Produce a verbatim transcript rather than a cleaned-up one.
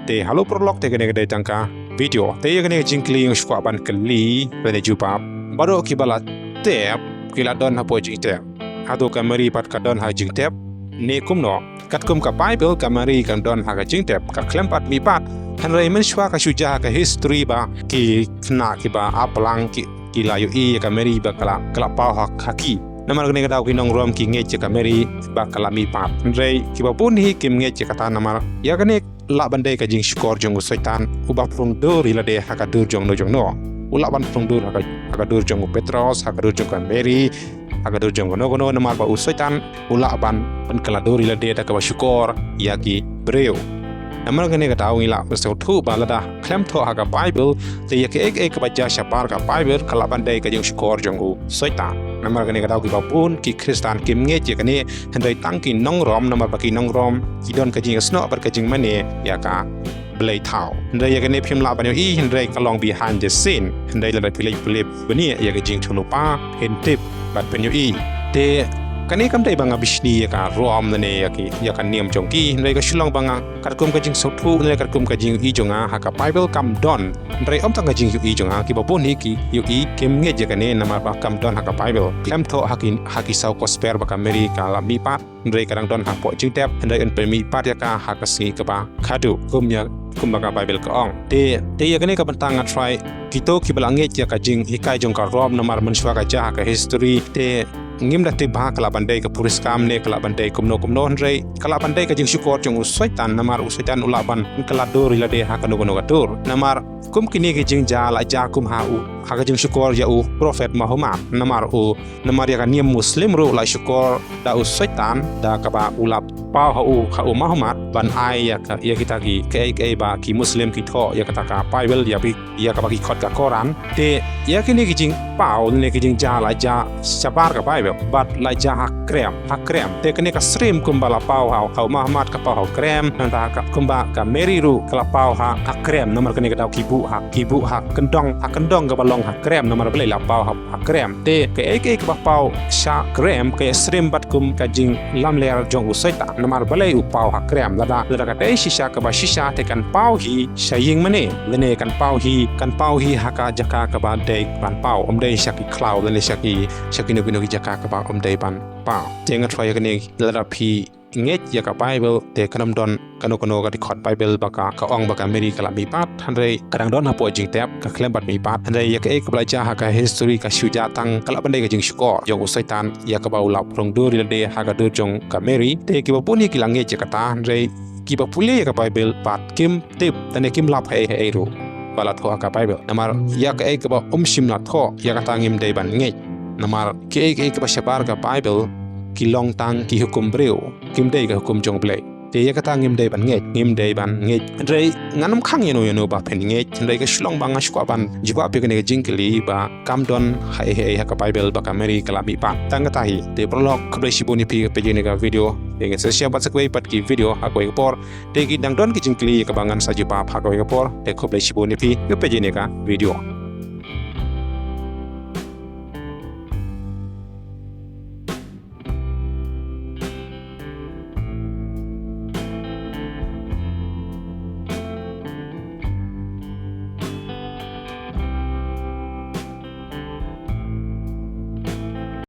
Te halo paralok, te kane ka dei tang ka video. Te ïa kane ka jingkylli nga sngewkwah ban kylli lane jubab. Baroh kiba la tep ki la don hapoh jingtep. Hato ka Mary pat ka don ha jingtep ne kumno? Katkum ka Bible, ka Mary kam don ha ka jingtep, ka khlem pat mihpat. Hynrei mynshuwa ka shu jia ha ka history ba ki khynnah kiba ap lang ki, ki la ïohi ïa ka Mary ba ka la, ka la paw ha, ha ki. Namar kane ka daw ki nongrum ki ngeit ïa ka Mary ba ka la mihpat. Hynrei kiba bun hi kim ngeit ïa kata namar ïa kane lah ban dei ka jingshukor jong u Soitan uba pyndur ïa lade ha ka dur jong no jong no. U lah ban pyndur ha ka, ha ka dur jong u Petros, ha ka dur jong ka Mary, ha ka dur jong kano kano, namar ba u Soitan u lah ban pynkylla dur ïa lade da kaba shukor ïa ki briew. Namar kane ka daw ngi lah ban sngewthuh ba lada khlem thoh ha ka Bible, te ïa kaei kaei kaba jia shabar ka Bible ka lah ban dei ka jingshukor jong u Soitan. Namar kane ka daw kiba bun ki Khristan kim ngeit ïa kane, hynrei tang ki nongrum, namar ba ki nongrum ki don ka jingïasnoh bad ka jingmane ïa ka Blei thaw. Hynrei ïa kane phim lah ban ïohi, hynrei ka long behind the scene. Hynrei lada phi leit phi leit bniah ïa ka jingthmu pa, phin tip bad phin ïohi. Te kane kam dei ba nga bishni ïa ka rum lane ïa ki, ïa ka niam jong ki, hynrei ka shu long ba nga katkum ka jingsngewthuh lane katkum ka jingïohi jong nga ha ka Bible kam don. Hynrei ym tang ka jingïohi jong nga, kiba bun hi ki ïohi kim ngeit ïa kane namar ba kam don ha ka Bible. Khlem thoh ha ki, ha ki saw Gospel ba ka Mary ka la mihpat. Hynrei ka dang don hapoh jingtep, hynrei yn pynmihpat ïa ka ha ka sngi kaba khadduh, kum ïa, kumba ka Bible ka ong. Te, te ïa kane ka bynta nga try, kito kiba la ngeit ïa ka jinghikai jong ka rum namar mynshuwa ka jia ha ka history, te ngim da tip ba ka lah ban dei ka puriskam ne ka lah ban dei kumno kumno, hynrei ka lah ban dei ka jingshukor jong u Soitan, namar u Soitan u lah ban kylla dur ïa lade ha kano kano ka dur. Namar kum kine ki jingjia la jia kum ha u, ha ka jingshukor ïa u Prophet Muhammad, namar u, namar ïa ka niam Muslim ruh la shukor da u Soitan da kaba u la paw ha u, ha u Muhammad ban ai ïa ka, ïa kita ki, kaei kaei ba ki Muslim ki thoh ïa kata ka Bible, ïa bi, ïa kaba ki khot ka Quran. Te ïa kine ki jingpaw ne ki jingjia la jia shabar ka Bible, bad la jia ha krem, ha krem. Te kane ka srim kumba la paw ha, ha u Muhammad ka paw ha krem, nangta ka, kumba ka Mary ruh ka la paw ha, ha krem, namar kane ka daw ki buh ha, ki buh ha kyndong, ha kyndong kaba long ha krem, namar balei la paw ha, ha krem. Te kaei kaei kaba paw sha krem, ka ïasrim bad kum ka jinglamler jong u Soitan. Namar balei u paw ha krem? Lada, lada ka dei shisha kaba shisha te kan paw hi sha ïing mane. Lane kan paw hi, kan paw hi ha ka jaka kaba dei ban paw. Ym dei sha ki khlaw, lane sha ki, sha kino kino ki jaka kaba ym dei ban paw. Te nga tharai ïa kane, lada phi ngeit ïa ka Bible, te kan ym don kano kano ka dkhot Bible ba ka, ka ong ba ka Mary ka la mihpat, hynrei ka dang don hapoh jingtep, ka khlem pat mihpat, hynrei ïa kaei kaba la jia ha ka history ka shu jia tang ka lah ban dei ka jingshukor jong u Soitan ïa kaba u la pyndur ïa lade ha ka dur jong ka Mary. Te kiba bun hi ki la ngeit ïa kata, hynrei kiba pule ïa ka Bible pat kim tip, lane kim lap haei haei ruh ba la thoh ha ka Bible. Namar ïa kaei kaba ym shym la thoh, ïa kata ngim dei ban ngeit. Namar kaei kaei kaba shabar ka Bible ki long tang ki hukum briew, kim dei ka hukum jong Blei. Te ïa kata ngim dei ban ngeit, ngim dei ban ngeit. Hynrei ngan ym khang ïano ïano ba phin ngeit, hynrei ka shu long ba nga sngewkwah ban jubab ïa kane ka jingkylli ba kam don haei haei ha ka Bible ba ka Mary ka la mihpat. Tang kata hi. Te paralok, khublei shibun ïa phi ba peit ïa kane ka video. Te ngin sa share bad sa kawei pat ki video ha kawei ka por. Te ki dang don ki jingkylli kaba ngan sa jubab ha kawei ka por. Te khublei shibun ïa phi ba peit ïa kane ka video.